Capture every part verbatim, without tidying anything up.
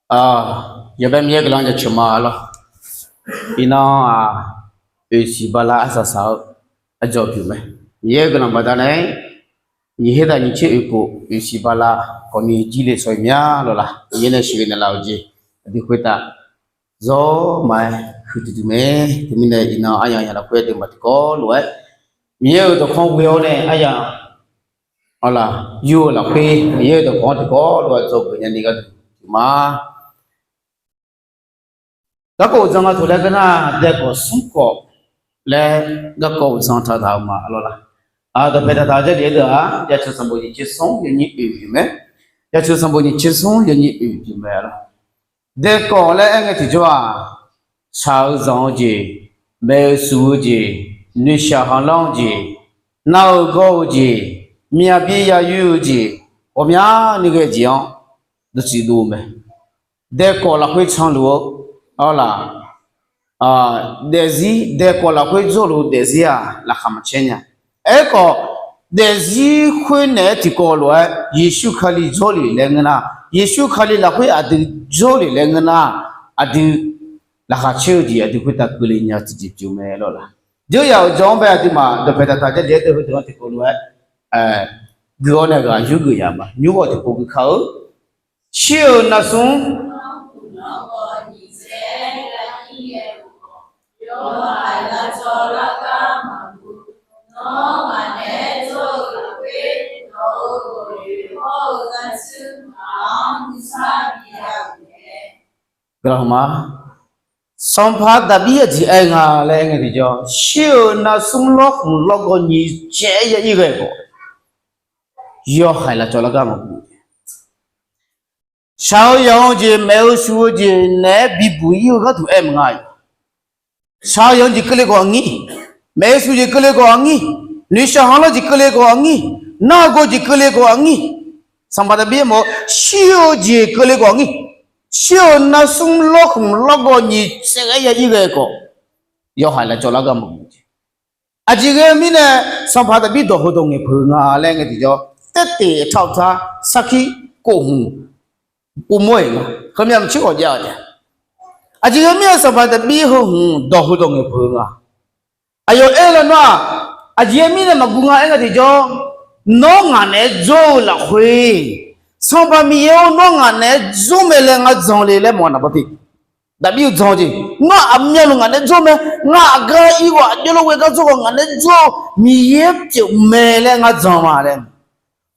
Yawbae Miqyaer guiqlanq jaceuq ma lor. Iqnan-aq, oeqsiq bala arsaq saq-eu aqdzawq pyeuf mae. Miqyaer guiqlanq baqdanae nyiq her taf nyiq tser oeq khof oeqsiq bala khawfni jir le shawr-eu mya lawr la. Miqyaer nae sheuqghae naeqlaf-eu jeq aqdui khoertav zawr ma-aer huiqdui dui mae. Teumirnae iqnan aryamq yamq lafkhoer aqduimaf tiqkawv lof-aer Miqyaer-euq dawqkawq ghoe-awr nae aryamq awq laf yur-eu lafkhoer Miqyaer-euq dawqkawq-anr tiqkawv lof-aer dzawgeuf nyani gharduq pyeuf ma. Garkawv uqdzan nga taq laer geur nar, daekawv smr kawv laer garkawv uqdzan taq taq-eu ma lawr la. Dawqpae taq taq-eu Jarlif-aer deuq-aq, Jaceuq sanqbof nyiq tser smr yawnyir oeq pyeuf mae. Jaceuq sanqbof nyiq tser smr yawnyir oeq pyeuf mae lawr. Daekawv laer aer ngae tiqjawr-aq, shaq-eu zanq-eu jeq, maeq-eu shuf-eu jeq, noeqshaq khanqlanr-eu jeq, nar-eu gawr-eu jeq, myavbir yayoer-eu jeq, ghawqmyani ghae jeq-anr dawqtsuif dov-eu mae. Daekawv lafkhoer canluf-eu, awr laf, daefzir, daekawv lafkhoer jawrluf-eu daefzir-aq laqkhaq maqcaer nya. Aerkhawf, daefzir khoer naeq-aer tiqkawv lof-aer Yeqsur Kali jawrlef laer ngeur nar, Yeqsur Kali lafkhoer aqdui jawrlef laer ngeur nar, aqdui laqkhaq caer-eu jeq aqdui khoertav keuvle nya-eu tiqjeq pyeuf mae lawr la. Dzeurya-euq jawr-anr bae aqduimaf dawqpae taq taq Jarlif-aer deuq heudeuq-anr tiqkawv lof-aer guiq-awr nae ghaq yurgeuf yaf ma. Nymr ghawq tiqpov gui kar-eu shir-eu narsmr Sanqpaq Daqbir aqjeq aer nga laer aer ngae tiqjawr, shir-eu narsmr lawrkhmq lawrgawv nyiq caev ya ir ghae khawf, yawhaiq lafcawv lar gar maqguv. Shaq-eu yawq-eu jeq, maeq-eu shuf-eu jeq naeq-aer bibuq ir-eu gharduq aer maqnga. Shaq-eu yawq-eu jeq keuvle khawf aqnyir, maeq-eu shuf jeq keuvle khawf aqnyir, noeqshaq khanqlanr jeq keuvle khawf aqnyir, nar-eu gawr jeq keuvle khawf aqnyir. Sanqpaq Daqbir aermawf-eu shir-eu jeq keuvle khawf aqnyir. Shir-eu narsmr lawrkhmq lawrgawv nyiq caev ghae ya ir ghae khawf, yawhaiq lafcawv lar gar maqguv jeq. Aqjeq ghae-eu mirnae, Sanqpaq Daqbir dawq heudawq ngaeqpeuq nga laer ngae tiqjawr, taerteq taq-eu tar sarkir kof hmq povmawr-iq nga. Heumyav maqtser ghawq jav-eu taef. Aqjeq ghae mirnae Sanqpaq Daqbir heu hmq dawq heudawq ngaeqpeuq nga. Aqyawf aer-eu lar nar-aq, aqjeq mirnae maqguv nga aer nga tiqjawr, nawr ngaq naeq-aer jawr-eu lafkhoer, Sanqpaq Miqyaer-or, nawr ngaq naeq-aer jawr mae laer ngar jan le laer mawf naqbawr te. Daqbir-eu jan-eu jeq, ngar aqmyanluf ngaq naeq-aer jawr mae, ngar aqgar ir ghawq aqjox lof ghae gar jawr khawf ngaq naeq-aer jawr-eu Miqyaer pyeuf mae laer ngar jan ma laer.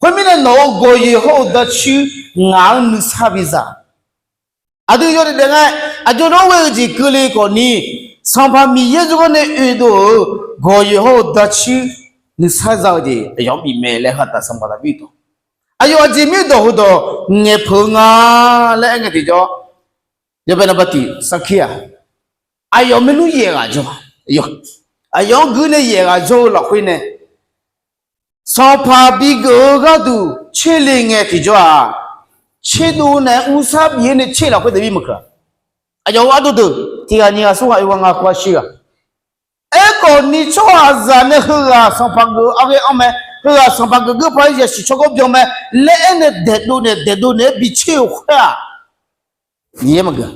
Khoermirnae nawq-euq gawqyoeq hawr-eu darcuir ngaq-anr nuisar biza. Aqdui yawdaef daef nga, aqjox lof ghae-eu jeq keuvle khawfni, Sanqpaq Miqyaer jawrgar nae oedov-euq gawqyoeq hawr-eu darcuir nuisar za-eu jeq aqyawf-anr bif mae laer haqtaf Sanqpaq Daqbir dawq, aqyawf aqjeq mir dawq heudawq ngaeqpeuq nga laer aer ngae tiqjawr, yawbae naqbawr tiq sarkir-aq, aqyawf maernmr yaef ghaq jawr, aqyawf-anr guir nae yaef ghaq jawr-eu lafkhoer nae, Sanqpaq bigeuf-eu gharduq tser le ngae tiqjawr-aq, tserdov nae ursar bif-aer nae tser lafkhoer daefbir maqkeuq-a. Aqyawf-euq ardov deuq tiq ghaq nyiq ghaq smr ghaq oe ghaq nga khoer shir ghaq. Aerkhawf ni tsawrhaqzaq nae heughaq sanqpaq geuf-eu arghaer anr mae, heughaq sanqpaq geuf geur paq-aer yasiq tsawrganr byan mae laer aernae daeqdov naeq daeqdov naeq-aer bi tser-eu khoer-aq, Miqyaer maqgeuf.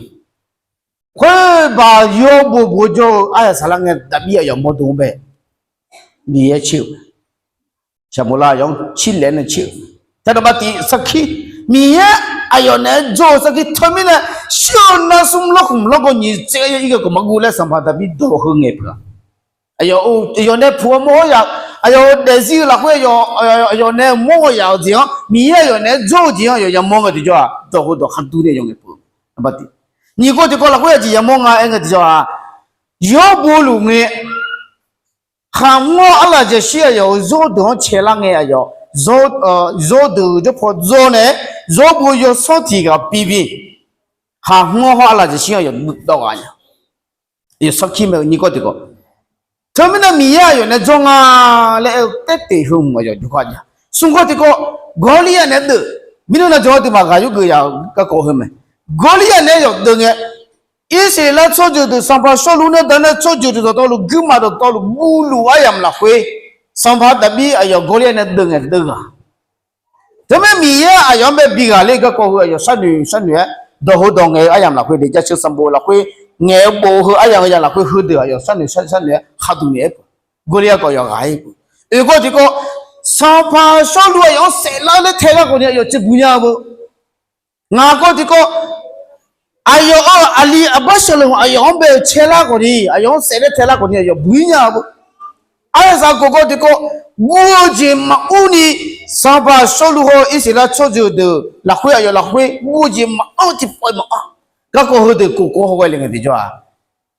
Khoer baq yawr bof bof jawr-eu aryaq saqlar ngae Daqbir aqyawf mawrdo-anr bae Miqyaer tser-euq mae. Shaqmoqlav aqyawf-anr cirlaef nae tser-euq mae. Taqdaq baqtif sarkir, Miqyaer aqyawf naeq-aer jawr-eu sarkir teumirnae, shir-eu narsmr lawrkhmq lawrgawv nyiq tsaev-aer ya ir ghae khawf maqguv laer Sanqpaq Daqbir dawq heu ngaeqpeuq-a. Aqyawf nae puq-awr mawr-awr ya, aqyawf-euq daefzir-eu lafkhoer, aqyawf nae mawr-awr ya-eu jeq-anr, Miqyaer aqyawf naeq-aer jawr-eu jeq-anr aqyawf yamawr ngae tiqjawr-aq, dawq heu dawq khar dur nae yawf ngaeqpeuq-a. Nyiq kov tiqkawv lafkhoer aqjeq yamawr nga aer ngae tiqjawr-aq, yawr bof luf ngae, khaqmawr arlaqjaqshir aqyawf-euq zawrdeuq-anr caelar ngae aqyawf, zawrdeuq jawrpaw dzawr nae, zawr bof yawsanr tiq ghaq bi bi, khaqmawr hawr arlaqjaqshir aqyawf dawv ghaq nya. Yawsanr kir mae-eu nyiq kov tiqkawv. Teumirnae Miqyaer aqyawf nae jawr nga laer aer-eu taerteq heu hmq aqyawf jawrgar nya. Smr kov tiqkawv, Gawrliav naeq-aer deuv, mirnan navjawr-eu deuq maqghaq yurgeuf ya-euq garkawv heu mae. Gawrliav naeq-aer yawf deuv ngae, Irsaqleqlav tsawrjeuq deuq sanqpaq Sawrluv nae daq nae tsawrjeuq deuq dawqtawvluf guirmaf dawqtawvluf guvluf aryamq lafkhoer, sanqpaq Daqbir aqyawf Gawrliav nae deuv ngae deuv ghaq. Teumirnae Miqyaer aqyawf-anr bae bi ghaq ler garkawv heu aqyawf sharnoeq sharnoeq-aer dawq heu dawq ngaeq-eu aryamq lafkhoer daef, jaceuq sanqbof lafkhoer ngaeq-eu bof-eu heu aryamq-eu yamq lafkhoer heudeuq aqyawf sharnoeq sharnoeq-aer khaqduq naeq-aer peuq, Gawrliav kawf yawqghaq-aer peuq. Oeq gawr tiqkawv, sanqpaq Sawrluv aqyawf-anr saeflar laer tae lar khawf ni aqyawf caevbuq nya-eu beu. Ngaq kawv tiqkawv, aqyawf-euq aqli aqbar shaqlaq aqyawf-anr bae-euq caelar khawf ni aqyawf-anr saef laer tae lar khawf ni aqyawf buq-ir nya-eu beu. Aryaq saqkoq kawv tiqkawv, guv-eu jeq maqmr ni, sanqpaq Sawrluv hawr Irsaqleqlav tsawrjeuq deuq lafkhoer aqyawf lafkhoer guv-eu jeq maqanr tiqpawf maqanr. Garkawv heudeuq kof kawv haw ghae le ngae tiqjawr-aq,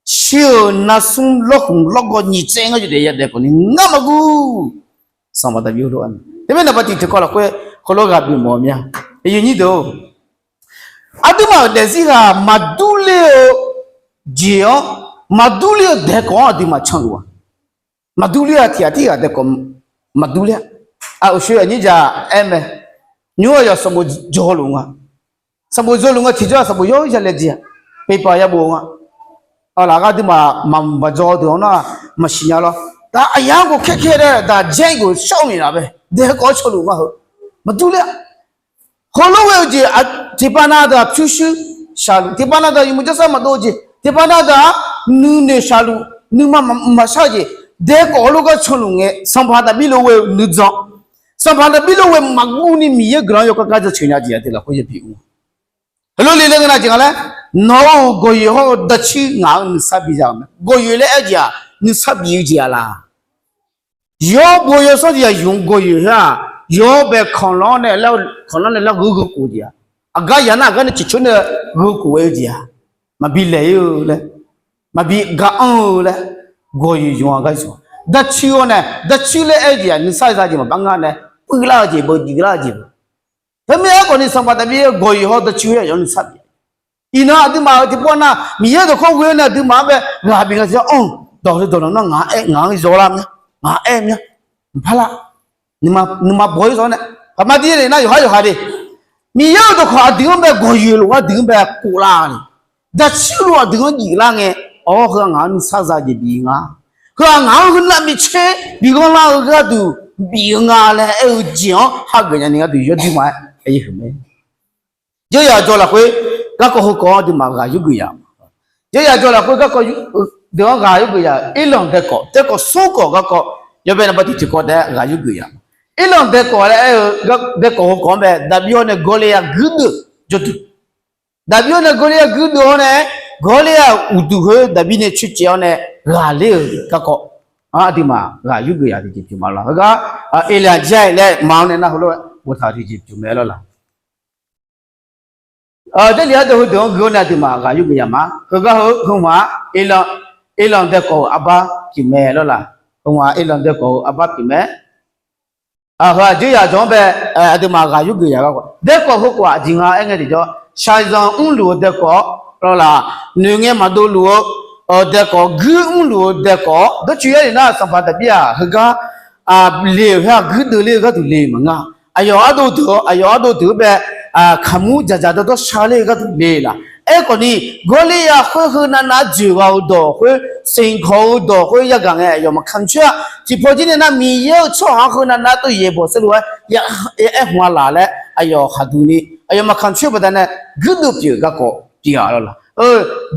shir-euq narsmr lawrkhmq lawrgawv nyiq tsaev ngar yawdaef yadaef khawf ni ngar maqguv. Sanqpaq Daqbir heulof-aer, teumirnae naqba tiq tiqkawv lafkhoer heulof-aer ghaq bimawf-eu mya. Aqyuif nyir deuq-or, aqduimaf-euq daefzir ghaq maqdurler-eu jeq-anr, maqdurler-eu daeqkawq-anr aqduimaf canluf-a. Maqdurler-a tiq ghaq tirghaq daeqkawq maqdurler-a. Aq, uqshoe aqnyir dzaq aer mae. Nymr aqyawf sanqbof dzaw luf nga. Sanqbof dzaw luf nga tiqjawr-aq sanqbof yawr ya laejae-a. Peqpaq ya bof-eu nga. Aqlaf aqduimaf maqmuiq maqdzaw deuq-anr nar maqsiq nya lawr. Taf aqyar-anr ghofkhaer khaer laer daq jaer-ir ghof shawr-eu miq laf bae. Daeqkawq-anr canluf nga heu. Maqdurler-a. Heulof ghae-eu jeq, tiqpav nav deuq-aq pyurshuir shaqluf, tiqpav nav deuq-aq yawmuiq jawrsar maqdov-eu jeq, tiqpav nav deuq-aq nuinoeq shaqluf, nuima maqshar-eu jeq, daeqkawq heulof gar canluf ngae, sanqpaq Daqbir lof ghae-eu nuijan, sanqpaq Daqbir lof ghae maqguv ni Miqyaer guiqlanq yawkar gar jaceuq nya jeq aqdui lafkhoer yabi ur. Heulof le laer ngeur nar jeq nga laer, nawq-euq gawqyoeq hawr-eu dawqtsuif ngaq-anr nuisar biza-eu mae. Gawqyoeq laer aer-eu jeq-aq nuisar bif-eu jeq-a laq. Yawr bo yawsanr tiq yaq yuf-anr gawqyoeq her-aq, yawr bae kanqlanr nae, kanqlanr nae laer gheu gheu khof jeq-a. Aqgar yaq nar aqgar nae ciqcoer nae gheu khof-aer-eu jeq-a. Maqbi laeq-ir-eu laer, maqbi ga anr-eu laer, gawqyoeq yuf-anr gar yuf-a. Dawqtsuif-awr nae dawqtsuif laer aer-eu jeq-aq nuisar za jeq maqbar ngar nae, puivlar-eu jeq beu, juivlar-eu jeq beu. Teumirnae aerkhawf ni sanqpaq Daqbir gawqyoeq hawr dawqtsuif-aer yawf-anr nuisar bif. Iqnan aqduimaf-euq tiqpov nar Miqyaer dawqkawq ghoe-awr nae aqduimaf-anr bae ghaq bif nga tiqjawr-anr dawq le dawq lanr nar ngaq-anr aer, ngaq-anr zawlar mya, ngaq-anr aer mya, mqpar lar, nuima baw-ir zawr nae, paqma dir le nar yawqhar yawqha de. Miqyaer-euq dawqkawq aqdui-anr bae gawqyoeq lof-aer aqdui-anr bae koflar ni, dawqtsuif lof aqdui-anr jiflar ngae, awr heu-aq ngaq-anr nuisar za jeq bif nga. Heu-aq ngaq-anr heu navmaqtser bighanr lar-eu gharduq bif-eu nga laer aer-eu jeq-anr hageuf nyani gharduq yawduir ma-aer, aqyuif mae. Dzeuryaq jawr lafkhoer garkawv heukawv-anr aqduimaf ghaq yurgeuf ya. Dzeuryaq jawr lafkhoer garkawv deuq-anr ghaq yurgeuf ya. Irlanq daeqkawv, daeqkawv smr kawv garkawv, yawbae naqba tiq tiqkawv taef-aer ghaq yurgeuf ya. Irlanq daeqkawv laer aer-eu daeqkawv heukawv-anr bae Daqbir-awr nae Gawrliav guirdeuv jawrduq. Daqbir-awr nae Gawrliav guirdeuv-awr nae, Gawrliav uqduq khoer Daqbir nae coercaev-awr nae ghaqler-euq garkawv-anr aqduimaf ghaq yurgeuf ya tiqjeq pyeuf ma lawr. Heugar Eqlaqjae laer ma-anr nae nar heulof-aer boftaq-euq tiqjeq pyeuf mae lawr laq. Jarlif ardeuv heudeuq-anr gui-awr nae aqduimaf ghaq yurgeuf ya ma. Heugar heu, heu hmq-aq, Eqlanq daeqkawv-euq arbar pyeuf mae lawr laq. Heu hmq-aq, Eqlanq daeqkawv-euq arbar pyeuf mae. Heu-aq dzeuryaq jawr-anr bae aqduimaf ghaq yurgeuf ya gar, daeqkawv heukawv aqjeq nga aer ngae tiqjawr, shaqzanq mrluf-eu daeqkawv lawr laq, noeqngae maqdov luf-eu daeqkawv, guir mrluf-eu daeqkawv, dawrcoeni aer-eu nar Sanqpaq Daqbir-aq heugar le-euq her-aq guirdeuv ler-eu gharduq le-euq maqnga. Aqyawf ardov deuq-awr, aqyawf ardov deuq-anr bae kaqmur dzaqdzaq dawrdawr sha ler-eu gharduq le laq. Aerkhawf ni, Gawrliav khoer heu navnav-aer dzoeq ghaq-eu dawq khoer, siqkawq-eu dawq khoer yagaq ngae aqyawf maqkamq coer-a. Tiqpaw jir nae nar Miqyaer-euq tsawrhaq-anr heu navnav-aer tov yaeq bawq saerlu-aer ya aer hmq-a laf laer aqyawf khaqduq ni aqyawf maqkamq coer baqdanae guirdeuv pyeuf-eu garkawv pyeuf-a lawr laq.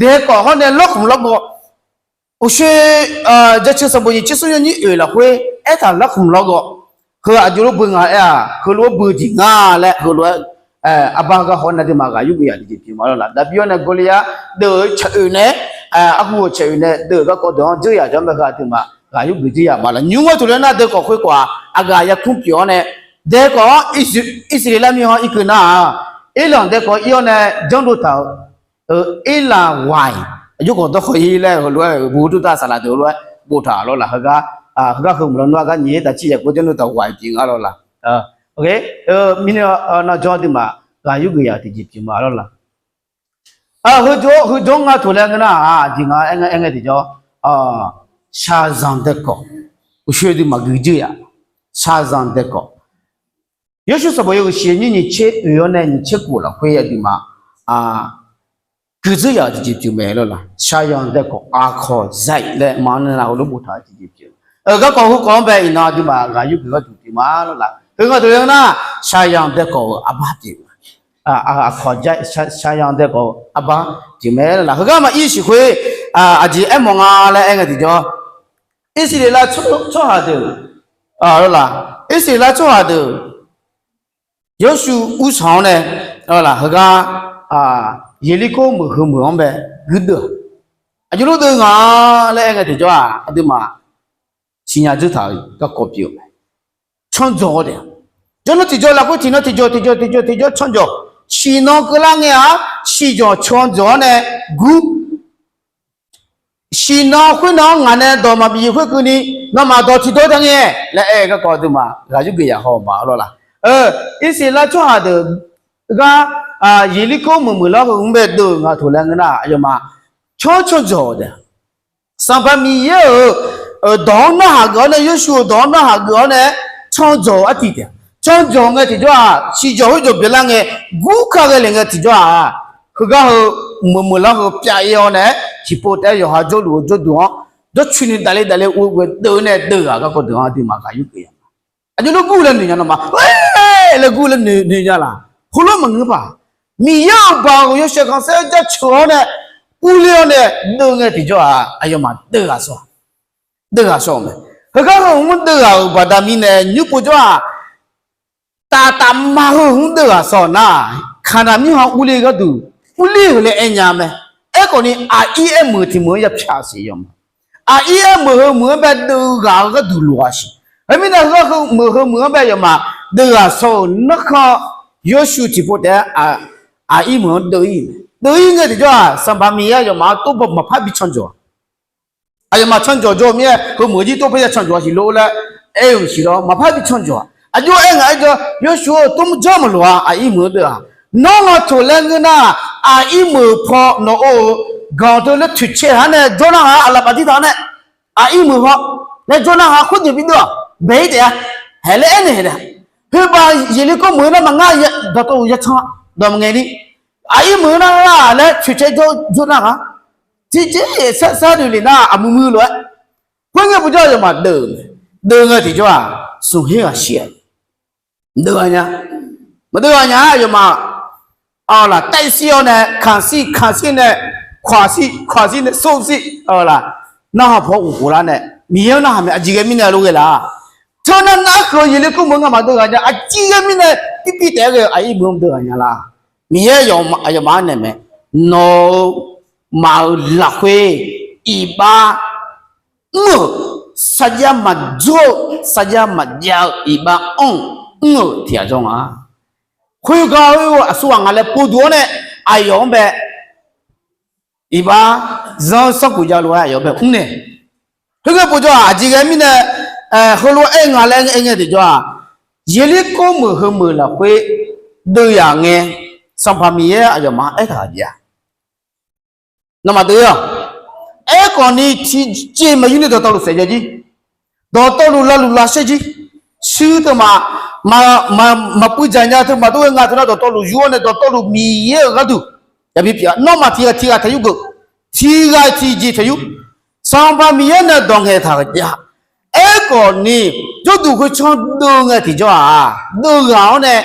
Daeqkawv hawr nae lawrkhmq lawrgawv uqshoe jaceuq sanqbof nyiq tser smr yawnyir oeq lafkhoer aertaq lawrkhmq lawrgawv, heu aqjox lof beu nga aer-aq heulof-aer beu jeq nga laer heulof-aer arbar heugar haw-awr nae aqduimaf ghaq yurgeuf ya tiqjeq pyeuf ma lawr laq. Daqbir-awr nae Gawrliav deuv-eu caeq oeq nae, arhu-euq caeq oeq nae deuv-euq garkawv deuq-anr dzeur yaq jawr mae, heu aqduimaf ghaq yurgeuf dzeur ya ma laq. Nymr-anr teulof-aer nar daeqkawv khoerkawv-aq aqghaq yarkmr pyeuf-awr nae, daeqkawv-anr Irsaqleqlav mir-anr irkeuv nar-aq, Irlanq daeqkawv ir-awr nae janrdov taq-euq Irlanq ghaq, aqjox kawq dawrkhawq-ir laer heulof-aer bof dur tar saqlaq deuq lof-aer boftaq lawr laq. Heugar, heugar heu mq lawnmr-a gar nyiq-aer taf cir yaeq kov janrdov taq ghaq-iq pyeuf nga lawr laq. Mirnae nar jawr aqduimaf ghaq yurgeuf ya tiqjeq pyeuf ma lawr laq. Heu jawr-anr nga toq laer ngeur nar-aq, aqjeq nga aer ngae tiqjawr, shaqzanq daeqkawv, uqshoe duimaf guiqdzeur ya, shaqzanq daeqkawv. Yawshawr sanqbof yawhuiq shiq nyiq nyiq tser oeq-awr nae nyiq tser khof lafkhoer aqduimaf guiqdzeur ya-euq tiqjeq pyeuf mae lawr laq. Shaqzanq daeqkawv aqkawq zaeq laer ma-anr nae nar heulof boftaq-eu tiqjeq pyeuf. Garkawv heukawv-anr bae iqnan aqduimaf ghaq yurgeuf gharduq pyeuf ma lawr laq. Heu nga toq laer ngeur nar, shaqzanq daeqkawv-euq arbar pyeuf ma. aqkawq jar shar-, shar-anr dae khawf arbar jeq mae laf. Heugar maq ir siq khoer, aqjeq aermawf nga laer aer ngae tiqjawr, Irsaqleqlav tsawrhaq deuq, laq, Irsaqleqlav tsawrhaq deuq Yorsuv ursaq-anr nae, laq, heugar Yeqlirkor meuq heu meuq-anr bae guirdeuv-aq, aqjox lof deuv nga laer aer ngae tiqjawr-aq, aqduimaf siqnya dzeur taq-euq garkawv pyeuf-eu mae. Canjawq-awr taef-a. Jawrnan tiqjawr lafkhoer tiqnan tiqjawq tiqjawq tiqjawq tiqjawr canjawq. Siqnan keuvlar ngae-aq, siqjawq canjawq-awr nae gur. Siqnan khoernan-anr ngaq nae dawq maqbif khoerkeuvni, nawmaf dawq tiqdawr jar ngae laer aer-eu garkawv aqduimaf ghaq yurgeuf yaq haw-eu ma lawr laq. Irsaqleqlav tsawrhaq deuq gar Yeqlirkor meuq meuq lar heu mr bae deuv-euq nga taq laer ngeur nar, aqyawfmaf canr canjawq-eu taef-a. Sanqpaq Miqyaer-euq dawq-anr narhaq geuf-awr nae, Yorsuv-euq dawq-anr narhaq geuf-awr nae, canjawq-eu artiv taef-a. Canjawq ngae tiqjawr-aq, siqjawq khoerjawq byanlar ngae, gurka ghae le ngae tiqjawr-aq, heugar heu meuq meuq lar heu pyav ir-awr nae, tiqpov taef-aer yawqha jawrluf-eu jawrduq-anr jawrcoeni davle davle ur ghae deuv nae deuv ghaq garkawv deuq-anr aqduimaf ghaq yurgeuf ya. Aqjox lof gur laer noeq nya nawmaf, laer gur laer noeq nya laq. Heulof maqngeur paq. Miqyaer-euq baoq yawshaef khanqsaer jaceuq-awr nae, urler-awr nae deuv ngae tiqjawr-aq, aqyawfmaf deuv ghaq sawr-a. Deuv ghaq sawr-eu mae. Heugar heu hmq deuv ghaq-euq baqda mirnae nymr povjawr-aq, taf taf ma heu hmq deuv ghaq sawr-eu nar, Kaqnaq mirkhanq urler gharduq, urler-euq laer aer nya mae. Aerkhawf ni aqir aermeuq tiq meuq-anr yapyaq siq yawma. Aqir aermeuq heu meuq-anr bae deuv ghaq-eu gharduq loq-a siq. Khoermirnae heugar heu meuq heu meuq-anr bae yawma deuv ghaq sawr-euq narkhan, Yorsuv tiqpov taef-aer aqir meuq-anr deuv ir mae. Deuv ir ngae tiqjawr-aq, Sanqpaq Miqyaer yawma-anr tov baw maqpar bi canjawq-a. Aqyawfmaf canjawq jawr-eu mir-aer heumeuq jir tov paer ya canjawq-a siq lor laer aer-euq siq lawr, maqpar bi canjawq-a. Aqjox aer ngaq aer jawr, Yorsuv-eu tov janr maqloq-a, aqir meuq-anr deuv-aq. Nawr nga toeq laer ngeur nar, aqir meuq paw nawq-eu ganq teu laer toeqcae-a nae jawr nar-aq, aqlaf baqdir taq-a nae aqir meuq paw laer jawr nar-aq, khoerdeuq bi deuv-aq, bae-ir taef-a. Haeq laer aernaeq-a. Khoerbav Yeqlirkor meuq-eu nar maqngar, dawqtawvluf yacan dawq maqngaeq ni, aqir meuq-eu nar-aq laer toeqcae jawr jawr nar-aq, tiqjeq sar sar deuq le nar aqmuiq muiq lof-aer. Khoerngae bujawr yawma deuv, deuv ngae tiqjawr-aq, smq her ghaq shir-a. Deuv ghaq nya, maqdeuv ghaq nya-a yawma-aq, laf taev shir-awr nae kanq shir kanq shir nae, kawq shir kawq shir nae sov shir, laf, narhaq paw uqkhof lar nae Miqyaer-anr narhaq mae. Aqjeq ghae mirnae lof ghae laf, teunar narhaq-eu Yeqlirkor meuq-eu ngamaf deuv ghaq nya. Aqjeq ghae mirnae pirpir taef-aer ghae-eu aqir meuq-anr deuv ghaq nya laf. Miqyaer yawma-aq naeq mae, nawq-euq maf-euq lafkhoer iqbax mr-euq, sarjax maqdzawr-eu, sarjax maqjav-eu iqbax anr-euq, mr-euq tiq ghaq jawr nga. Khoergar oe-eu aqsurghaq nga laer povduq-awr nae aqyawf-anr bae iqbax zanr-eu sanrkhof javlof-aer aqyawf bae mr nae. Khoerngae povjawr-aq, aqjeq ghae mirnae heulof-aer nga laer aer ngae tiqjawr-aq, Yeqlirkor meuq heu meuq lafkhoer deuv yaq ngae, Sanqpaq Miqyaer aqyawfmaf-anr aertaq-euq jeq-aq, nawmaf deuv-ir-awq. Aerkhawf ni tiqjeq maqyur ni dawqtawvluf saef jav jir, dawqtawvluf lavluf lavsaer jir, shuir teumaf, maqpuiv dzaq nya teumaf tov ghae nga teu nar dawqtawvluf yur-awr nae dawqtawvluf Miqyaer-euq gharduq yabi pyeuf-a. Nawmaf tiq ghaq tiq ghaq taq yur geuf, tiq ghaq tiqjeq taq yur. Sanqpaq Miqyaer nae dawq ngaeqtaq-euq jeq-aq, aerkhawf ni jawrduq khoertsanr deuv ngae tiqjawr-aq, deuv ghaq-awr nae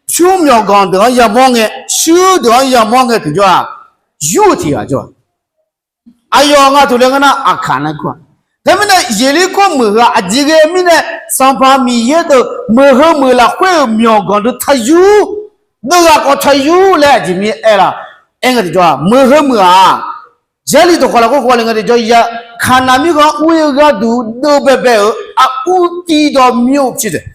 pyur myawqganq deuq-anr yamawr ngae, shuir deuq-anr yamawr ngae tiqjawr-aq, yur-eu tiq ghaq jawr-a. Aqyawf nga taq laer ngeur nar aqkaq nar kur-a. Teumirnae Yeqlirkor meuq heu-aq aqjeq ghae mirnae Sanqpaq Miqyaer deuq meuq heu meuq lafkhoer-euq myawqganq deuq taq yur, deuv ghaq khawf taq yur laer aqjeq mirnae aer-a. Aer ngae tiqjawr-aq, meuq heu meuq-aq, Jarlif dawqkawq lafkhoer khawf le ngae tiqjawr ya, Kaqnaq mirkhanq-anr ur-ir-eu gharduq deuv baebae-euq aqur tirdawv myov pyeuf taef.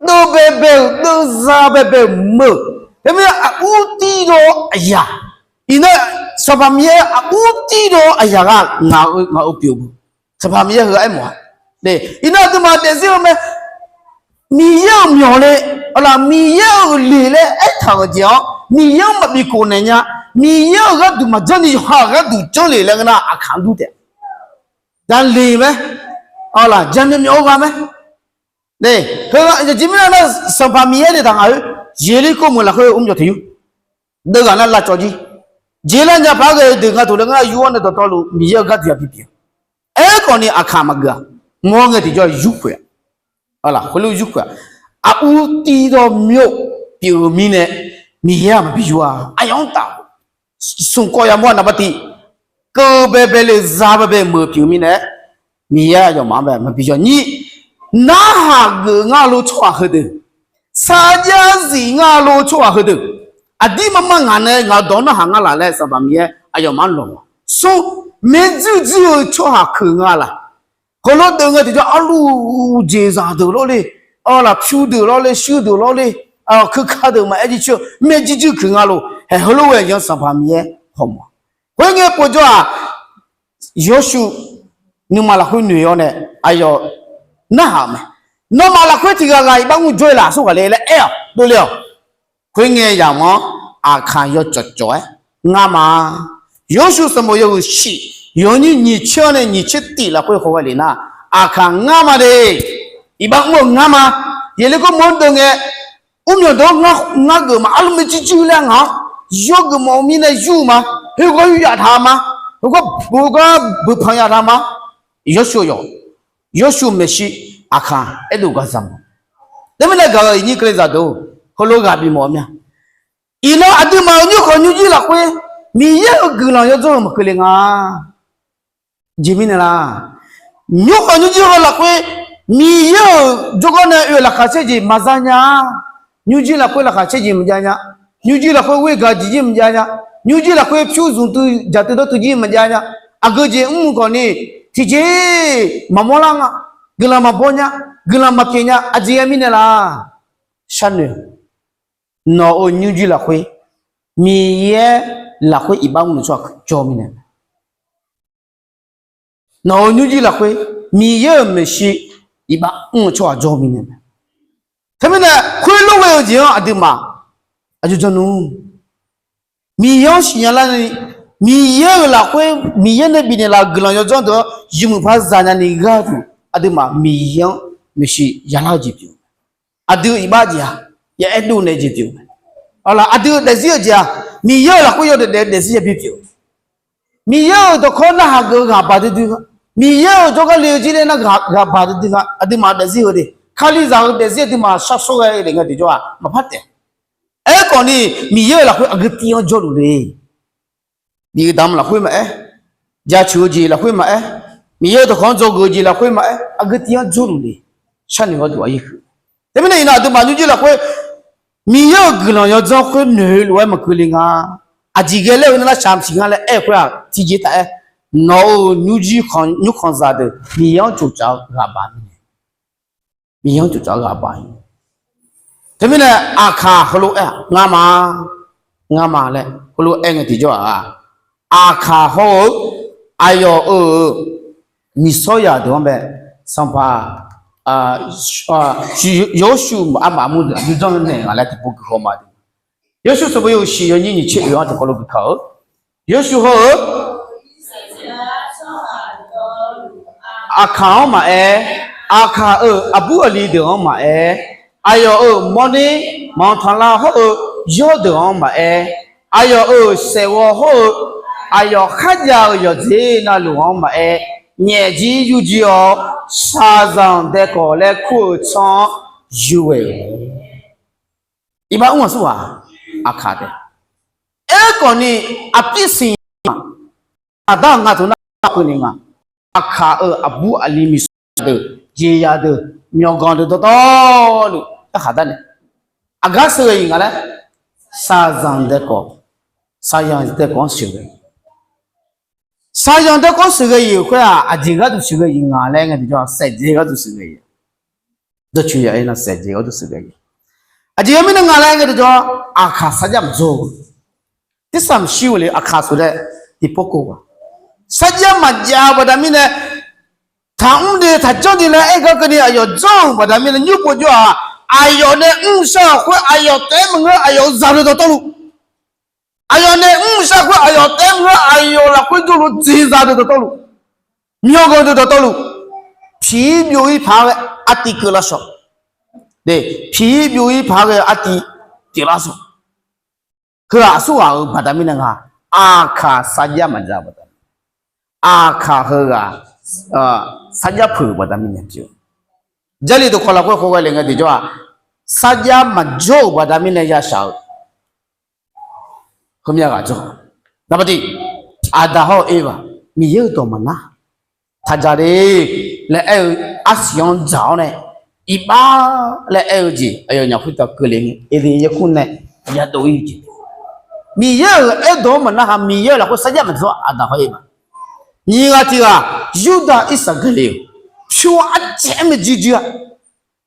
Deuv baebae-euq, deuv za baebae-euq meuq. Teumirnae aqur tirdawv aqyaq. Iqnan Sanqpaq Miqyaer aqur tirdawv aqyaq ghaq ngaq-eu pyeuf-eu. Sanqpaq Miqyaer heu-aq aermawf-a. Iqnan aqduimaf daefzir-eu mae. Miqyaer-euq myawq le, laf, Miqyaer-euq le laer aertaq-euq jeq-anr Miqyaer-anr maqbi khof naeq nya. Miqyaer-euq gharduq maqjanr ni yawqha-euq gharduq janr le laer ngeur nar aqkaq-anr dur taef. Jale mae, laf, jaqmyawf myawf-eu ghaq mae. Heu-aq aqjeq mirnae nar Sanqpaq Miqyaer nae taq ngaq-eu Yeqlirkor meuq lafkhoer mr jawq taq yur. Deuv ghaq nar lavcawv jir. Jeq lar nya paq-aer ghae-eu deuq nga taq laer ngeur nar yur-awr nae dawqtawvluf Miqyaer-euq gharduq yabi pyeuf. Aerkhawf ni aqkaq maqgeuf-aq, mawr ngae tiqjawr yurkhoeq-a. Laf, khoerlof yurkhoeq-aq, aqur tirdawv myov pyeuf-eu mirnae, Miqyaer-aq maqbi yur-a. Aqyawf-anr taf smq kawv yamawr-a naqbar tiq, keuv baebae le za baebae meuq pyeuf-eu mirnae-aer, Miqyaer aqyawfmaf-anr bae maqbi yur-a. Nyir, narhaq geuf ngar lo tsawrhaq heudeuq, sarjax zif ngar lo tsawrhaq heudeuq, aqdir marmar ngaq nae ngaq-eu dawq-anr narhaq ngar laf laer Sanqpaq Miqyaer aqyawfmaf-anr lawq. Smr, maerjuir juir-eu tsawrhaq keuq nga laq. Heulof deuq ngae tiqjawr arluv jeqzaq deuq lawr le, lafpyur deuq lawr le, shuir deuq lawr le, keuka deuq maqaer jircoer-eu maerjuir juir keuq nga lo. Haeq heulof ghae-eu jeq-anr Sanqpaq Miqyaer hawmawf. Khoerngae povjawr-aq, Yawshuif nuima lafkhoer noeq-awr nae aqyawf narhaq-euq mae. Nawmaf lafkhoer tiq ghaq ghaq iqbax mr jawr-ir laf aqsurghaq le laer aer-awq dovle-awq. Khoerngae yamq-anr Aqkaq yawcawf cawf-aer ngar ma. Yawshuif sanqbof yawhuiq shif yawnyir nyiq tser-anr nae nyiq tser tif lafkhoer hawghae lef nar, Aqkaq ngar ma de. Iqbax mr-eu ngar ma. Yeqleqkov mawr-anr deuv ngae, mrmyawq deuq-anr ngar geuf ma. Arlu maerjuir juir laer ngaq-anr yawgeuf mawf-eu mirnae yur-eu ma. Heugar yur yaftaq ma. Heugar, heugar beuqpanq yaftaq ma. Yawshuif yawq, Yawshuif maeqshi Aqkaq aerdov gaq zaq ma. Teumirnae gaq-euq iqnyir keuvle zaqdeuq, heulof ghaq bimawf-eu mir-a. Iqnan aqduimaf-euq nymrkhanq nymrjir lafkhoer Miqyaer-euq guiqlanq yawdzanr-eu maqkeuv le nga. Jeq mirnae laq, nymrkhanq nymrjir heu lafkhoer Miqyaer-euq jawrgar nae oe-euq laqkhaq caerjeq maqza nya. Nymrjir lafkhoer laqkhaq caerjeq maqjav nya. Nymrjir lafkhoer ghoer gaq jeq jir maqjav nya. Nymrjir lafkhoer pyur zmq tuiv jaq tuiv dawr tuiv jir maqjav nya. Aqgeu jeq mr-eu khawf ni tiqjeq maqmawr lar nga. Guiqlanq maqbaw nya. Guiqlanq maqpyeuf nya. Aqjeq ghae mirnae laq, sharnoeq, nawq-euq nymrjir lafkhoer Miqyaer lafkhoer iqbax mr-eu tsawrhaq jawr mirnae mae. Nawq-euq nymrjir lafkhoer Miqyaer-euq maeqshi iqbax mr-eu tsawrhaq jawr mirnae mae. Teumirnae khoerlof ghae-eu jeq-anr aqduimaf aqjox janr nmr. Miqyaer-anr siqnya larni, Miqyaer-euq lafkhoer Miqyaer nae bifnaeq laf-euq guiqlanq yawdzanr deuq-anr yawmuiq par zanya ni gharduq aqduimaf Miqyaer-anr maeqshi yalar-eu jeq pyeuf-eu mae. Aqdui iqbax jeq-aq, ya aerdov naeq jeq pyeuf-eu mae. Aqdui daefzir-eu jeq-aq, Miqyaer-euq lafkhoer yawdaef daefzir yabi pyeuf-eu. Miqyaer-euq dawqkawq narhaq geuf-eu ghaq baq duidui nga. Miqyaer-euq jawrgar le-eu jir nae nar ghaq baq duidui nga. Aqduimaf daefzir heu de, Kalizaq-euq daefzir aqduimaf sharshawr ghae le ngae tiqjawr-aq maqpar taef. Aerkhawf ni, Miqyaer-euq lafkhoer aqgeu tiv-anr jawrluf le. Bif-eu damq lafkhoer maqaer, jaceuq-eu jeq lafkhoer maqaer, Miqyaer-euq dawqkawq-anr dzawgeuf-eu jeq lafkhoer maqaer, aqgeu tiv-anr jawrluf le. Sharnoeq gharduq aqyuif huiq. Teumirnae iqnan aqduimaf nymrjir lafkhoer Miqyaer-euq guiqlanq yawdzanr khoer noeq-eu lof-aer maqkeuv le nga. Aqjeq ghae laer-eu nar nar shaq maqsiq ngar laer aer-eu khoer-aq, tiqjeq taf-aer, nawq-euq nymrjir nymrkhanqzaq deuq Miqyaer-anr tsoftsaf-eu ghaq baq mirnae, Miqyaer-anr tsoftsaf-eu ghaq baq-ir. Teumirnae Aqkaq heulof-aer-aq, ngar ma, ngar ma laer heulof-aer ngae tiqjawr-aq, Aqkaq hawr-eu aqyawf-euq miqsawryaq deuq-anr bae, sanqpaq Yawshuif armaf mur deuq aqjox janr naeq nga laer tiqpov guihaw ma de. Yawshuif sanqbof yawhuiq shif yawnyir nyiq tser oeq-anr tiqkawv lof guihaw-eu, Yawshuif hawr-eu Aqkaq-anr maqaer, Aqkaq-euq aqbur aqli deuq-anr maqaer, aqyawf-euq mawrner manqtanqlav hawr-eu yawrdeuq-anr maqaer, aqyawf-euq saeqghawv hawr-eu aqyawf kharjav-euq yawqdzer navluf-anr maqaer, nyaefjir yurjir-awr shaqzanq daekawq laer kur-eu tsanr-anr yur ghae-euq. Iqbax mr-aq surghaq Aqkaq taef. Aerkhawf ni, aqpir siq aqma aqda nga taq nar keuvni nga, Aqkaq-euq aqbur aqli miqsawr deuq, jeqzaq deuq, myawqganq deuq dawqtawvluf yarkhaq darnae, aqgar sheuqghae-iq nga laer, shaqzanq daekawq, shaqzanq daekawq-anr sheuqghae-iq, shaqzanq daekawq-anr sheuqghae-iq-euq khoer-aq, aqjeq gharduq sheuqghae-iq nga laer ngae tiqjawr-aq, saevdzae gharduq sheuqghae-iq, dawrcoeni-aer nar saevdzae gharduq sheuqghae-iq, aqjeq ghae mirnae nga laer ngae tiqjawr-aq, Aqkaq sarjax maqjawr-eu, tersaq maqshir-eu le. Aqkaq sheuqghae tiqpov kov-aq, sarjax maqjav-eu baqda mirnae, taqmr de taqjanr de laer aer gar keuvni aqyawf janr-euq baqda mirnae nymr pov jawr-aq, aqyawf nae mrshar-euq khoer aqyawf taef-aer maqngeur, aqyawf-euq zaqdeuq dawqtawvluf, aqyawf nae mrshar khoer aqyawf taef-aer maqngeur, aqyawf lafkhoer jawrluf jeqzaq deuq dawqtawvluf, myawqganq deuq dawqtawvluf, piq-ir byov-ir paq-aer ghae artiv keuv lar shawq, piq-ir byov-ir paq-aer ghae artiv pyeuf lar shawq. Heu-aq aqsurghaq-euq baqda mirnae nga, Aqkaq sarjax maqjav baqda, Aqkaq heughaq sarjax peuq-euq baqda mirnae pyeuf-eu, Jarlif dawqkawq lafkhoer khawghae le ngae tiqjawr-aq, sarjax maqjawr-euq baqda mirnae yashaq-eu, Aqda hawr-eu Erhaq, Miqyaer-euq dawq maqnar, taqdzaq le laer aer-eu arsiq-anr dzaq-awr nae, iqbax laer aer-eu jeq aqyawfnyaf khoertav keuvle ngae, Eden yarkur nae yadov-ir-eu jeq. Miqyaer-euq aerdawq-anr maqnarhaq, Miqyaer-euq lafkhoer sarjax maqdzawr-a. Aqda hawr Erhaq, nyiq ghaq tiq ghaq, Yurdav Irsaqgaqli-euq pyur arjeq-aer maeq juir juir-a.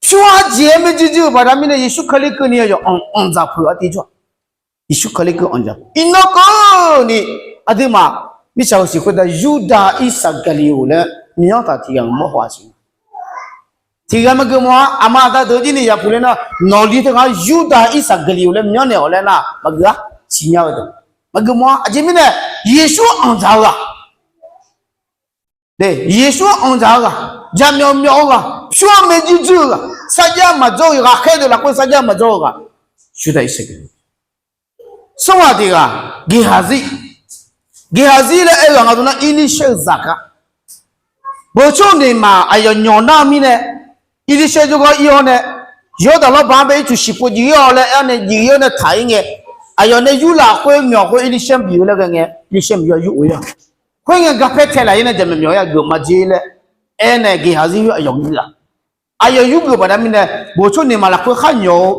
Pyur arjeq-aer maeq juir juir-euq baqda mirnae Yeqsur Kali keuvni aqyawf anqdzaq peuq-eu artiv jawr-a. Yeqsur Kali keuv anqdzaq. Iqnan keuvni aqduimaf mirtsaq-euq siq khoertav Yurdav Irsaqgaqli-euq laer myanr taq tiq ghaq-euq mawrhaw-a siq. Tiq ghaq maqgeuf mawf-a. Aqma aqda deuq jir ni yapuq ler nar, nawqli teughaq Yurdav Irsaqgaqli-euq laer myanrnaeq-awq laer nar maqgeuf-a. Siqnya-eu deuq maqgeuf mawf-a. Aqjeq mirnae Yeqsur anqdzaq-eu ghaq, Yeqsur anqdzaq-eu ghaq, jaqmyawf myawf-eu ghaq, pyur-anr maeq juir juir-eu ghaq, sarjax maqdzawr-eu ghaqkhaer deuq lafkhoer sarjax maqdzawr-eu ghaq, Yurdav Irsaqgaqli. Smrghaq tiq ghaq, Geqhaqzir. Geqhaqzir laer aer-eu ghaq nga dov nar, Irlirsaer-eu zaqkhav, beuqtsawrnaeq maq aqyawf nyawq nar-eu mirnae, Irlirsaer jawrgar ir-awr nae, Yawrdaq lawrbaq-anr bae ircuf shiqpov jiv-ir-awq laer aer-awr nae jiv-ir-awr nae taq-ir ngae, aqyawf nae yur lafkhoer myawq khoer Irlirsaer-anr biq-eu laer ghae ngae, Irlirsaer-anr bi-awr yur of-ir-awq. Khoer ngae garpaer tae laf-ir nae jaqmyawf myawf ya geuf maqjeq laer aer nae Geqhaqzir khoer aqyawf yur-a. Aqyawf yurgeuf baqda mirnae, beuqtsawrnaeq maq lafkhoer khar nyawq-eu,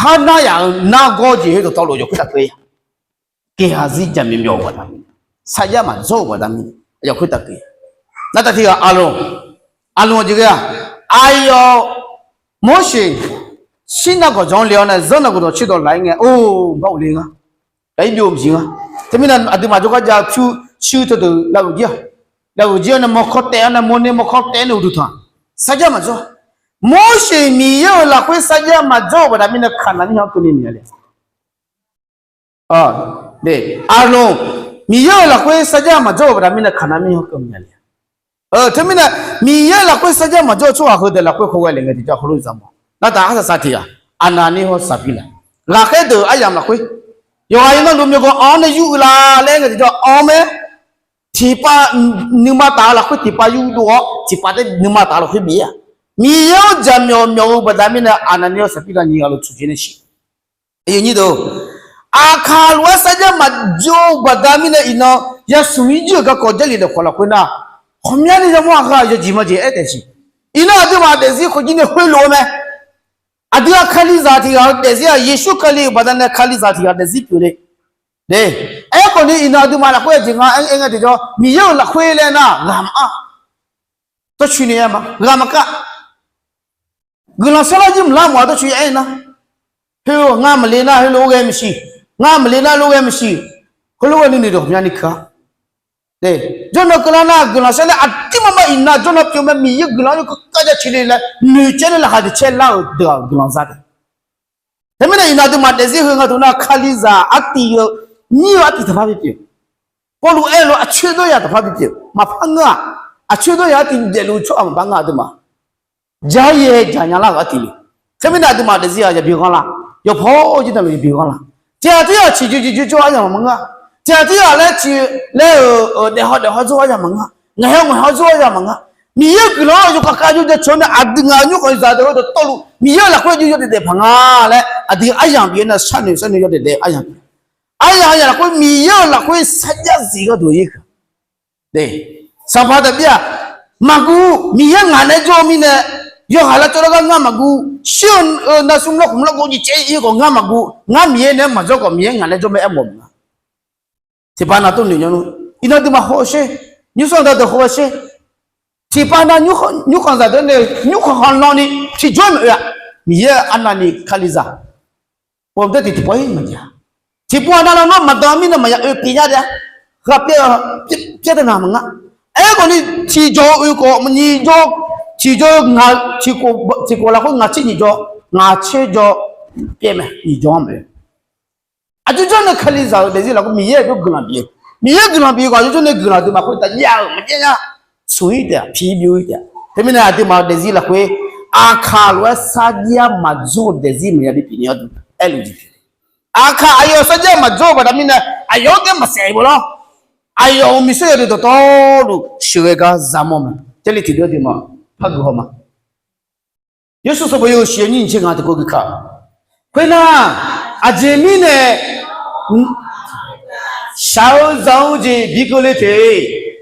khar nar yaf-euq nargawr jeq khoerdawq tawvluf yawkhoer tafkeuv ya. Geqhaqzir jaqmyawf myawf-euq baqda mirnae, sarjax maqdzawr-euq baqda mirnae aqyawf khoer tafkeuv ya. Nartaq tiq ghaq Aqloq. Aqloq aqjeq ghae-aq, aqyawf Morseq Sirnav gawqjawq-anr le-awr nae Zanrdawq gawqdawq tserdawq laf-ir ngae, or, bar ghofle nga. Ghaq-ir byov maqsiq nga. Teumirnae aqduimaf jawrgar jav pyur shuir teudeuq lavghoeq jir-aq, lavghoeq jir-awr nae mawrkawr taef-awr nae mawrner mawrkawr taef nae uqduq tanq, sarjax maqdzawr. Morseq Miqyaer-euq lafkhoer sarjax maqdzawr-euq baqda mirnae Kaqnaq mirkhanq-anr keuvni naeq-a le. Aqloq, Miqyaer-euq lafkhoer sarjax maqdzawr-euq baqda mirnae Kaqnaq mirkhanq-anr keuvni naeq-a le. Teumirnae Miqyaer-euq lafkhoer sarjax maqdzawr-eu tsawrhaq heudeuq lafkhoer khoerghae le ngae tiqjawr heulof-aer za mawf. Nartaq arsaq saq tiq ghaq, Aqnaqnir hawr Saqpirlaq, ghaqkhaer deuq aryamq lafkhoer, yawqghaq yawqnavluf myawqganq anq-awr nae yur uiqla laer aer ngae tiqjawr anq-awr mae. Tiqpav, nuima taf-eu lafkhoer tiqpav yurdov-awr tiqpav taef nuima taf-eu lafkhoer bif-a. Miqyaer-anr jaqmyawf myawf-eu baqda mirnae Aqnaqnir hawr Saqpirlaq nyiq ghaq lof tsuqjeq nae shir. Aqkaq lof-aer sarjax maqdzawr-eu baqda mirnae iqnan yasmq ir jir-euq garkawv Jarlif daefkhawf lafkhoer nar, ghawqmyani yamawr-aq ghaq yawjeq majeq aer taef siq. Iqnan aqduimaf daefzir khawf jir nae khoerlof-aer mae. Aqdui-aq Kalizaq tiq ghaq-eu daefzir-aq, Yeqsur Kali-euq baqdanae Kalizaq tiq ghaq daefzir pyeuf le. Aerkhawf ni iqnan aqduimaf lafkhoer aqjeq nga aer ngae tiqjawr Miqyaer-euq lafkhoer laer nar ghaq maqar. Tawrcoeni aer ma ghaq maqkar. Guiqlanq sarlar jir maqlar mawf-a tawrcoeni aer nar. Heulof ngar maqle nar heulof-aer ghae maqsiq. Ngar maqle nar heulof-aer ghae maqsiq. Heulof-aer nuinoeq dawq ghawqmyani keuq-a. Jawrnan keuvlar nar guiqlanq sarlar aqdirmar mar iqnan jawrnan pyeuf mae Miqyaer guiqlanq-anr yawkawv kar ja ciqle laer noeqcaev nae laqkhaq deuq caerlar-euq deuq-aq guiqlanq za taef. Teumirnae iqnan aqduimaf daefzir heu nga deuq nar Kalizaq artiv-eu nyir-eu artiv taqpar bipyeuf. Pawrluv aer-eu lof aqcoer dawryaq taqpar bipyeuf. Maqpar ngeur-aq, aqcoer dawryaq artiv daefluf tsawrhaq maqpar ngeur aqduimaf. Jaqyaer jaqnya lar-euq artiv le. Teumirnae aqduimaf daefzir-aq yabi ghanrlar. Yawpaw jir daqluf yabi ghanrlar. Tiqghaq tiqghaq ciqjur ciqjur jawr aryamq maqngeur-a. Tiqghaq tiqghaq laer ciq laer-euq daefhaw daefhaw jawr aryamq maqngeur-a. Ngaeqhaw ngaeqhaw jawr aryamq maqngeur-a. Miqyaer-euq guiqlanq-anr yawkawv kar jur ja ceuq-awr nae aqdui ngaq nymrkhanq zaqdeuq heudeuq tawvluf Miqyaer-euq lafkhoer jur yawdaef daef paq nga laer aqdui aryamq bif-awr nae sharnoeq sharnoeq yawdaef daef aryamq. Aryamq aryamq lafkhoer Miqyaer-euq lafkhoer sarjax zif gharduq-ir keuq. Sanqpaq Daqbir-aq, maqguv, Miqyaer ngaq naeq-aer jawr-eu mirnae, yawhaiq lavcawv lar gar ngar maqguv, shir-eu nar smr lawrkhmq lawrgov jeq caev-ir khawf ngar maqguv, ngar Miqyaer naeq-aer maqjawr khawf Miqyaer ngaq naeq-aer jawr mae aermawf maqnga. Tiqpav nav tov noeq nymr, iqnan duimaf hawsher, nymrsanr dawqdeuq hawsher. Tiqpav nav nymrkhanq zaqdeuq nae nymrkhanq khanqlan ni tiqjawr maqoe-a. Miqyaer arnavni Kalizaq pov-eu dawr tiq tiqpov-ir maqjav. Tiqpov-aq navluf nawr maqdan mirnae maqya oe pyeuf nya taef-a. Ghaqpyaer pyaer taq naq maqnga. Aerkhawf ni tiqjawr-eu oe khawf nyiq jawr, tiqjawr-eu tiqkhof lafkhoer ngaq tser nyiq jawr, ngaq tser jawr pyaer mae nyiq jawr-anr mae. Aqjox jawr nae Kalizaq-euq daefzir lafkhoer Miqyaer-euq jawr guiqlanq bif-eu, Miqyaer guiqlanq bif-eu khawf aqjox jawr nae guiqlanq aqduimaf khoertav jav-euq maqjav nya. Smq-ir taef-a, piqbyo-ir taef-a. Teumirnae aqduimaf-euq daefzir lafkhoer aqkaq lof-aer sarjax maqdzawr-eu daefzir maqya bi pyeuf ni-a, aerluf jeq pyeuf. Aqkaq aqyawf sarjax maqdzawr-eu baqda mirnae aqyawf-anr taef maqsaef-eu lawr. Aqyawf-euq miqsar yawdeuq dawqtawvluf sheuqghae gar za mawr mae. Jarlif tiqdeuq-anr duimaf par guihaw ma. Yeqsur sanqbof yawhuiq shiq-eu nyir nyiq tser ngaq tiqkawv gui kaq. Khoernar, aqjeq mirnae shaq-eu zanq-eu jeq bi keuvle te.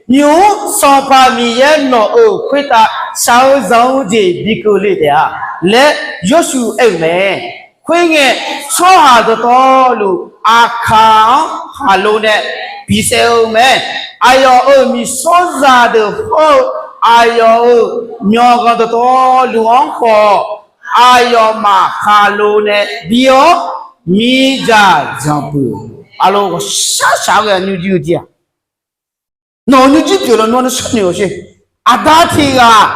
Nymq-mr Sanqpaq Miqyaer nawq-euq khoertav shaq-eu zanq-eu jeq bi keuvle taef-a laer Yawrshuif aer-euq mae. Khoerngae, tsawrhaq dawqtawvluf Aqkaq-anr khaqlo nae bisaef-eu mae. Aqyawf-euq miqsawrzaq deuq hawr-eu aqyawf-euq myawqganq dawqtawvluf-anr khawf, aqyawfmaf khaqlo nae bi-awr, miqdzaq dzanqpuq. Aqlo ghawqshar shaq-eu ghae nymrjir-eu jir-aq, nawq-euq nymrjir pyeuf lawnmr-anr sharnoeq-awq sher. Aqda tiq ghaq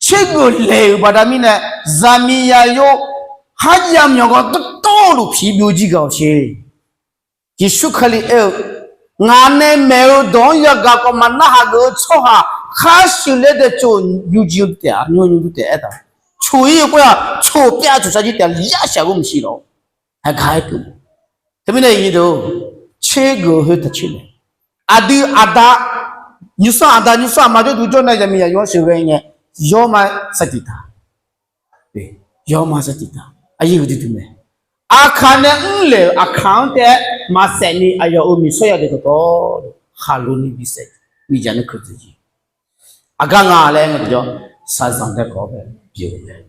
tsergeuf laeq-euq baqda mirnae, zaqmiq zaqyo, kharjav myawqganq dawqtawvluf piqbyov jir gaq-awq sher. Yeqsur Kali aer-eu, ngaq nae maeq-eu dawq-anr yagaq khawf maqnar haq geuf-eu tsawrhaq khar shuif laer dae coq nymrjir-eu taef-a, nymr nymrjir taef aertaq. Coq-ir-eu khoer-aq, coq pyav coq shar jir taef-a, yashaq ghawr maqsiq lawq. Aqgaq aer keuv. Teumirnae iqnyir deuq, tsergeuf-eu khoer taq tser nae, aqdui aqda, nymrsanr aqda nymrsanr aqma jawrduq jawr nae zaqmiq zaqyo-anr sheuqghae ngae, yawr ma sar tiq taq. Yawr ma sar tiq taq. Aqyuif duidui mae. Aqkaq nae mrlaeq-euq Aqkaq-anr taef-aer maqsaef ni aqyawf-euq miqsawrzaq deuq dawqtawvluf khaqlo ni bisaef, miqdzaq nae keuq taq jir. Aqgar nga laer ngae tiqjawr, shaqzanq dae khawf-awr bae pyeuf-eu mae.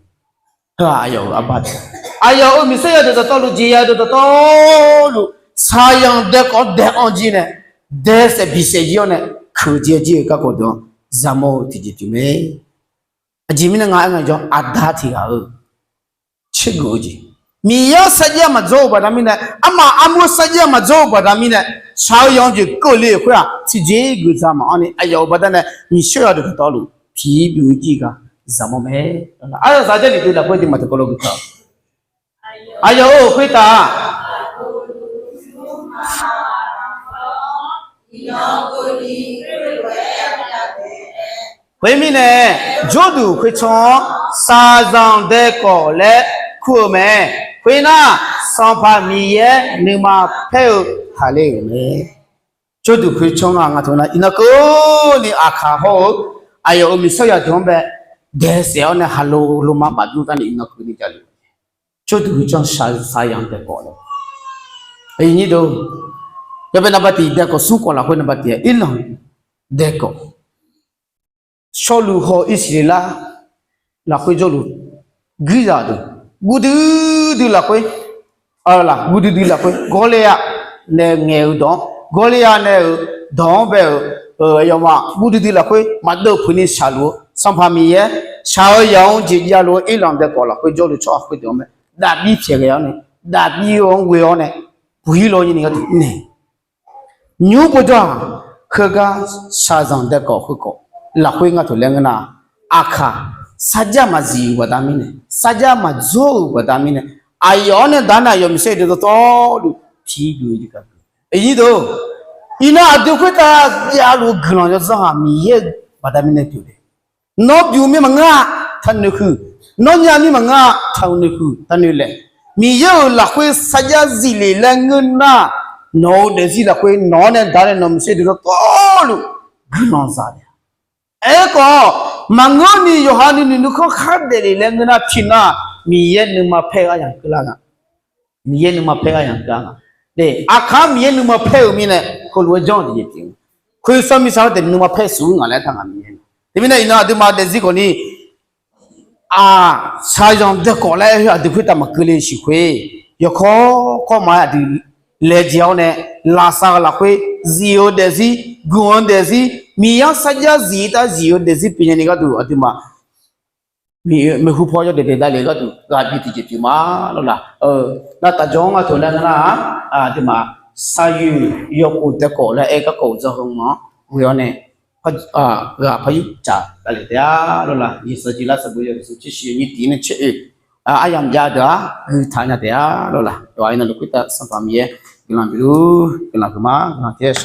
Heu-aq aqyawf-euq arbar taef, aqyawf-euq miqsawrzaq deuq dawqtawvluf, jeqzaq deuq dawqtawvluf, shaqzanq dae khawf-awr dae-anr jir nae, dae saef bisaef jir-awr nae, keuq jae jir-eu garkawv deuq-anr zaqmawr-eu tiqjeq pyeuf mae. Aqjeq mirnae nga aer ngae jawr, aqda tiq ghaq-eu tsergeuf-eu jeq, Miqyaer-anr sarjax maqdzawr-eu baqda mirnae, armaf armur sarjax maqdzawr-eu baqda mirnae, shaq-eu yanq-eu jeq keuvle-euq khoer-aq, tiqjeq geuf dzaq maqanr ni aqyawf-euq baqda nae miqsawrzaq deuq dawqtawvluf piqbyov-ir jir gar zaqmawr mae. Aryaq zaq jarlif deuq lafkhoer jeq maqteuq kawv lo geuf taq. Aqyawf-euq khoertav Khoermirnae, jawrduq khoertsanr-anr shaqzanq dae khawf laer kur-eu mae. Khoernar, Sanqpaq Miqyaer nuima paer-eu taqler-euq mae. Jawrduq khoertsanr-aq nga teu nar, iqnan keuvni Aqkaq hawr-eu aqyawf-euq miqsawrzaq deuq-anr bae dae saef-awr nae haqlo loma baf dur darni iqnan keuvni javluf. Jawrduq khoertsanr shaqzanq dae khawf laer, iqnyir deuq, yawbae naqba tiq dae khawf smr khawf lafkhoer naqba tiq-aer Irlanq dae khawf Sawrluv haw Irsaqleqlav lafkhoer jawrluf guirzaq deuq guvdui dui lafkhoer, guvdui dui lafkhoer Gawrleqyav nae ngaeq-eu dawq-anr, Gawrleqyav nae-euq dawq-anr bae-euq aqyawfmaf guvdui dui lafkhoer maqdeuv peuqni shaqluf-eu Sanqpaq Miqyaer shaq-eu yamq-anr jeq javluf-eu Irlanq dae khawf lafkhoer jawrluf tsawrhaq khoerdeuq-anr mae, dafbir pyaeqghae-awr nae, dafbir-anr ghoe-awr nae, buq-ir law nyani gharduq nae nymr pov jawr-aq, heugar shaqzanq dae khawf khoerkhawf lafkhoer ngar taq laer ngeur nar, Aqkaq sarjax maqzif-euq baqda mirnae, sarjax maqdzawr-euq baqda mirnae, aqyawf-anr nae daq-awr nae aqyawf miqsaer deuq dawqtawvluf tiqbyoeq-eu jeq gaq. Iqnyir deuq, iqnan aqdui khoertav javluf-eu guiqlanq yawdzanr-aq Miqyaer-euq baqda mirnae pyeuf-eu mae. Nawr bymq mir maqngeur-a, taqnoeq huiq. Nawr nya mir maqngeur-a, taqnoeq huiq, taqnoeq laeq. Miqyaer-euq lafkhoer sarjax zif le laer ngeur nar, nawq-euq daefzir lafkhoer nawq-anr nae daq-awr nae nawq miqsaer deuq dawqtawvluf guiqlanq za le. Aerkhawf, maqngeur ni yawqha nuinoeq nuikhanr khar daefle laer ngeur nar, tiqnan Miqyaer nuima paer-eu aryamq keuvlar nga. Miqyaer nuima paer-eu aryamq keuvlar nga. Aqkaq-anr Miqyaer nuima paer-euq mirnae heulof-aer janr-eu jeq pyeuf-eu. Khoersanr mirtsa-anr taef nuima paer shuf-ur ngaq laer taq ngaq Miqyaer. Teumirnae iqnan aqduimaf daefzir khawfni, aq, shaqzanq dae khawf laer aer-eu aqdui khoertav maqkeuv le siq khoer, yawkawr kawrma-aer aqdui laejae-awr nae, lafsaq-eu lafkhoer zif-eu daefzir, guiq-eu daefzir, Miqyaer-anr sarjax zif-ir tav zif-eu daefzir pyeufnya ni gharduq aqduimaf maeqhu paw yawdaef daef davle gharduq ghaq bi tiqjeq pyeuf ma lawr laq. Nar taf jawr-anr ngar taq laer ngeur nar-aq, aqduimaf saryoeq yawkhof dae khawf laer aer garkawv-euq dzawr heu-anr ghoe-awr nae, ghaq par yur caf davle taef-a lawr laq. Yeqsur jeq lar sanqbof yawhuiq smq tser shiq nyiq tiq nae caer oe, aryamq jav deuq-aq guiq taq nya taef-a lawr laq. Yawqha iqnan luf khoertav Sanqpaq Miqyaer guiqlanq bif luf guiqlanq huiqma guiqlanq tiq-aer shar